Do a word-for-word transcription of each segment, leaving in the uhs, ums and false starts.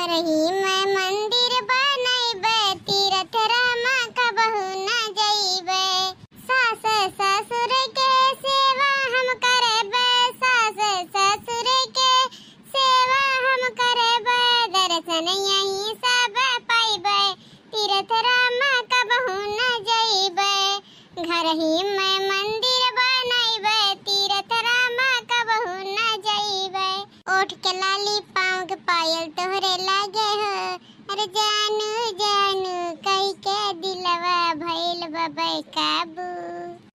रही मैं मंदिर बनैबे, तीरथ रामा कबहू न जइबे। सास ससुर के सेवा हम करबे, सास ससुर के सेवा हम करबे, दर्शन यहीं सब पइबे, तीरथ रामा कबहू न जइबे। घर ही में मंदिर बनइबे, तीरथ रामा कबहू न जइबे। ओठ के लाली पाँव के पायल तोहरे लागे हो, अरे जानू जानू कहि के दिलवा भइल बा बेकाबू।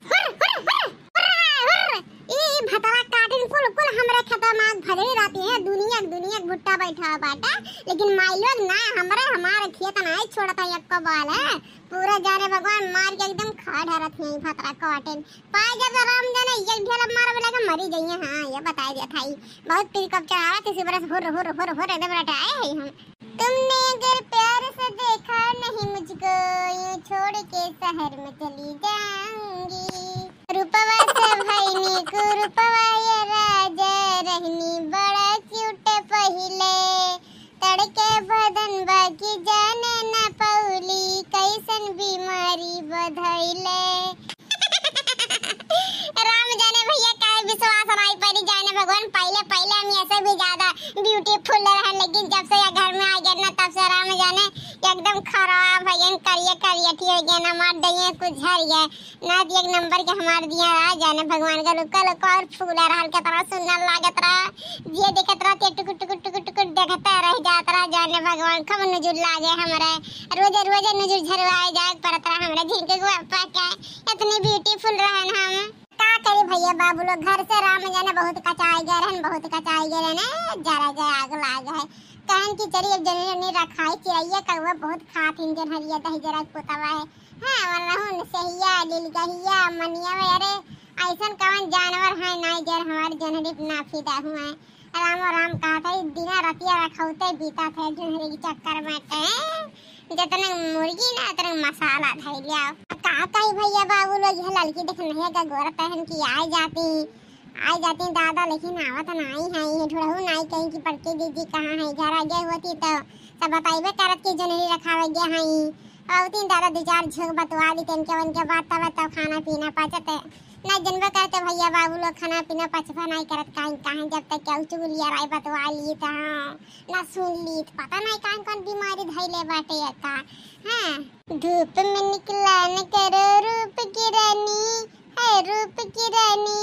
हुर, हुर, हुर, हुर, हुर। ई भतरा काटिन कुल, कुल हमरे खेतवा में आग भजरी रहती है। दुनिया के, दुनिया के भुट्टा बैठा बाटे, लेकिन माई लोग ना हमरे, हमारे खेत ना छोड़ता एको बाल है। पूरा जाने भगवान मार के एकदम खा ढारत है ई भतरा काटिन। पाए जब राम जाने एक ढेला मारब लगे मरी जइए। हाँ, ये बताए दिया था ई। बहुत पीर कब चढ़ावा किसी बरस हुर, हुर, हुर, हुर एकदम रटाए है हम। तुमने अगर प्यार से देखा नहीं मुझको, यूं छोड़ के शहर में चली जाऊंगी। रूपवा से भइनी कुरूपवा ये राजा, रहनी बड़ा क्यूट पहिले। तड़के बदन बाकी जाने न पौली, कैसन बीमारी बधइले। राम जाने भइया काहे विश्वास नाई परी, जाने भगवान पहिले, पहिले हम ऐसे भी ज्यादा beautiful रहन, लेकिन जब से ये घर में आ गए ना तब से राम जाने एकदम खराब है, ये करिए करिए ठीक हो गए ना, मार दइए कुछ झर गए ना, एक नंबर के हमार दिया रहा, जाने भगवान का लुका लुका और फूला रहल, कितना सुंदर लागत रहा, जे देखत रहा ते टुकुर टुकुर टुकुर टुकुर देखते रह जात रहा, जाने भगवान कब नजर लागे हमरे, रोजे रोजे नजर झरवाए जाए परत रहा हमरे झिनके गुआ पाके। इतनी beautiful रहन हम। का करी भइया बाबू लोग, घर से राम जाने बहुत कचाए गए रहन, बहुत कचाए गए रहन, जरा गए आग लाग है। कहन कि चली अब जनी जनी रखाई चिरैया कौआ बहुत खात हिन जन हरिया दही जरा पोतवा है। हाँ, वरना हुन सेहिया, लिलगहिया, मनिया में, अरे ऐसन कवन जानवर है नाई जर हमारे जनहरी पे ना फिदा हुए। रामो राम कहत है, दिना रतिया रखौते बीतत है जनहरी के चक्कर में ते। जतने मुर्गी ना, उतने मसाला धइ लिया। अब का कही भइया बाबू लोग, यह लड़की देख नहीं का गोर पहन की आए जाती, आए जाती दादा, लेकिन आवत नाई है, ये ढुढ़ऊ नाई कहीं की बड़की दीदी कहाँ है, घर आ गए होती तो सब बताइबे करत कि जनहरी रखावे गया है। आवती दादा दो चार झोंक बतवा दी, तनके वनके बात तब तो खाना पीना पचत। ना जनबे करते भइया बाबू लोग खाना पीना पचबे नाई करत, काहे, काहे जब तक केहू चुगलिया राय बतवा ली तो हाँ, ना सुन ली तो पता नाई काहे कौन बीमारी धइले बाटे या का। हाँ। धूप में निकला न करो रूप की रानी, है रूप की रानी,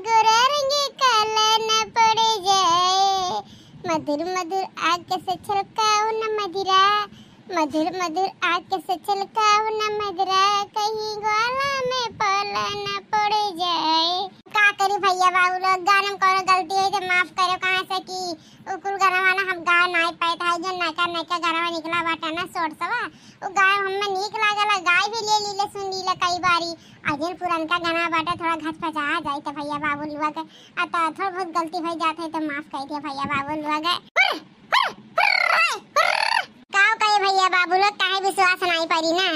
गोरा रंग काला न पड़ जाए। मधुर मधुर आग से छलकाओ न मदिरा, मधुर मधुर आग से छलकाओ न मदिरा, कहीं ग्वाला में पाला न पड़ जाए। का करी भइया बाबू लोग, गाना में कौनो गलती होई तो माफ करो, कहाँ से कि उ कुल गाना वाना हम गा नाई पाइत है, जो नयका नयका गाना निकला बाटे ना shorts वा, उ गाए हमें नीक लागेला, गाए भी ले लीले, सुन लीले कई बारी। आ जिन पुरनका गाना बाटे थोड़ा घचपचा जाई तो भइया बाबू लोग, आ तो थोड़ा बहुत गलती भई जात है तो माफ कर दिया भइया बाबू लोग। का कहे भइया बाबू लोग, काहे विश्वास नाई परी ना,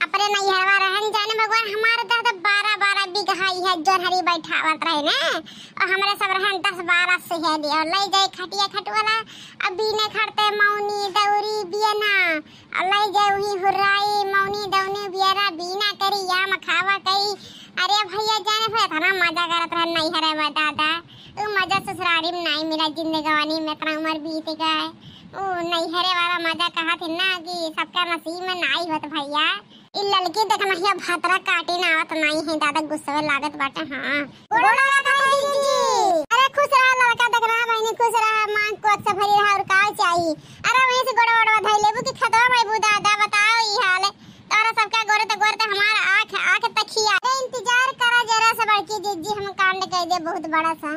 अपने नैहरवा रहन जाने भगवान हमारे दादा बारह बारह बीघा इहे जोनहरी बैठावत रहे ना, और हमरे सब रहन दस बारह से है दे, और ले जाए खटिया खटवाला, अब बीने खड़ते मौनी दौरी बियना, और ले जाए वही हुर्राई मौनी दौनी बियरा बीना करी याम खावा कई। अरे भइया जाने फिर इतना मजा करत रहन नैहरे में दादा, उ मजा ससुरारी में नाई मिला जिंदगानी में, इतना उम्र बीत गए। उ नैहरे वाला मजा कहा थे ना कि सबका नसीब में नाई होत भइया। इ ललकी देखनहिया भतरा काटिन आवत नाई है दादा, गुस्सवे लागत बाटे। हाँ। गोड़ लागत है जीजी। अरे खुश रहा ललका देखना बहिनी, खुश रहा, मांग कोख से भरी रहा और का चाही। अरे वहीं से गोड़ वोड़वा धई लेबू कि खतवा में अइबू दादा, बताओ ई हाल। तोरा सबका गोरे त गोरे त हमार आँख, आँख तखिया। अरे इंतजार करा जरा सा बड़की जीजी, हम कांड कह दे बहुत बड़ा सा।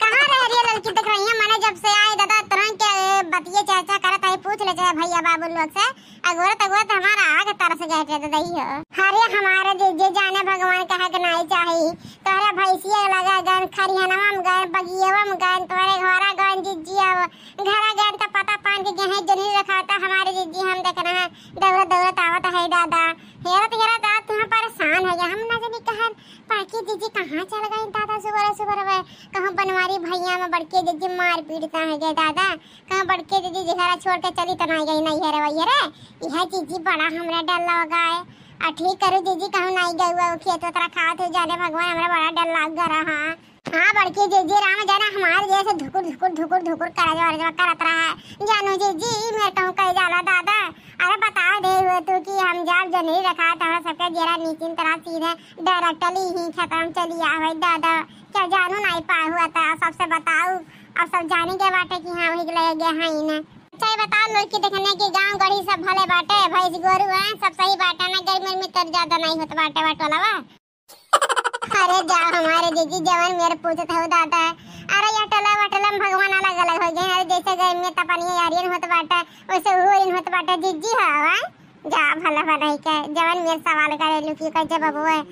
कहाँ रह रही है ललकी देखनहिया, मने जब से आए दादा तुरंत के बतिये चर्चा करत है, पूछ ले चाहे भइया बाबू लोग से। अगोरत अगोरत हमारा आग तरस गए थे ददई हो। अरे हमारे जीजी जाने भगवान कहे के नाई चाही, तोहरा भैंसिया लगा गन, खरिहनवा में गन, बगियवा में गन, तोहरे घरा गन जीजी, अब घरा गन त पता पान के गेहे जनी रखाता हमारे जीजी, हम देखना है दौड़त दौड़त आवत है दादा। हेरत हेरत आज तुहाँ परेशान हो गया, हम ना जानी कहन पाकी जीजी कहाँ चल गई दादा, सुबह सुबह कहूँ हमारी भैया में बड़के जीजी मार पीट त है गए दादा। कहाँ बड़के जीजी जी घरा छोड़ के चली त नहीं गई, नहीं है रे, वही है रे। यह जीजी बड़ा हमरा डर लगा है। आ ठीक करू जीजी, कहूँ नहीं गई हुआ, वो खेत उतरा खात है, जाने भगवान, हमरा बड़ा डर लग गया रहा। हाँ बड़की जीजी, राम जाने हमारे जैसे धुकुर धुकुर धुकुर धुकुर करे जो, जो करत रहा है। जानू जीजी, ई मेरे कहूँ कही जाला दादा। अरे बताओ दे हुए तू कि हम जाब जनरी रखा त हमरा सबके जेरा नीचिन तरह सीधे डायरेक्टली ही खतम चली आवे दादा। क्या जानू नहीं पा हुआ था, सबसे बताऊ। अब सब जाने के बाटे कि हाँ वही ले गए हैं इन्हें। अच्छा ये बताओ लड़की देखने की गाँव गढ़ी सब भले बाटे, भैंस गोरू हैं सब सही बाटे ना, गर्मी में तर ज्यादा नहीं होत बाटे बटोलावा। अरे जा हमारे जीजी जवन मेरे पूछत हो दादा। अरे यह टोला वटोला में भगवान अलग अलग हो गए। अरे जैसे गर्मी में तपनिया यारियन होत बाटे, वैसे हुइन होत बाटे जीजी हवा। जा भला भलाई के जवन मेरे सवाल करे लुकी का जवाब वो है,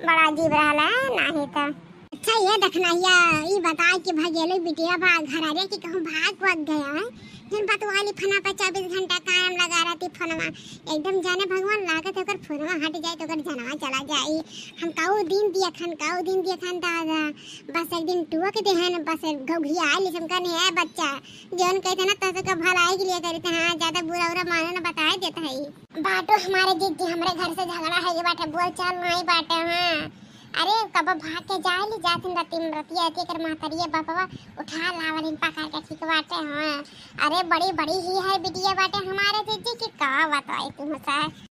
बड़ा अजीब रहला है, नाही तो। अच्छा ये दखनहिया, ई बता कि भगेलू बिटिया बा घर आ रे कि कहूँ भाग भाग गया है? जन बतवाली फना पर चौबीस घंटा कायम लगा रहती फोनवा। एकदम जाने भगवान लागत है ओकर फोनवा हट जाए तो ओकर जनवा चला जाई। हम काऊ दिन दिया खान, काऊ दिन दिया खान दादा। बस एक दिन टुआ के देहन, बस घुघिया आइल, हम कहने, "ए बच्चा, जौन कहते ना, तोसे का भलाई के लिए करी थे, हाँ, ज्यादा बुरा उरा मानो ना, बताए देता है।" बाटो हमारे जीजी, हमरे घर से झगड़ा है, ये बाटे बोल चाल नहीं बाटे, हाँ। अरे, कब भाग के जाए ली, जात दिन राती में रतिया रहती, एकर महतरिया बापवा उठा लावलिन पकड़ के, ठीक बाटे, हाँ। अरे, बड़ी, बड़ी ही है बिटिया बाटे हमारे जीजी की, का बताई तुमसे।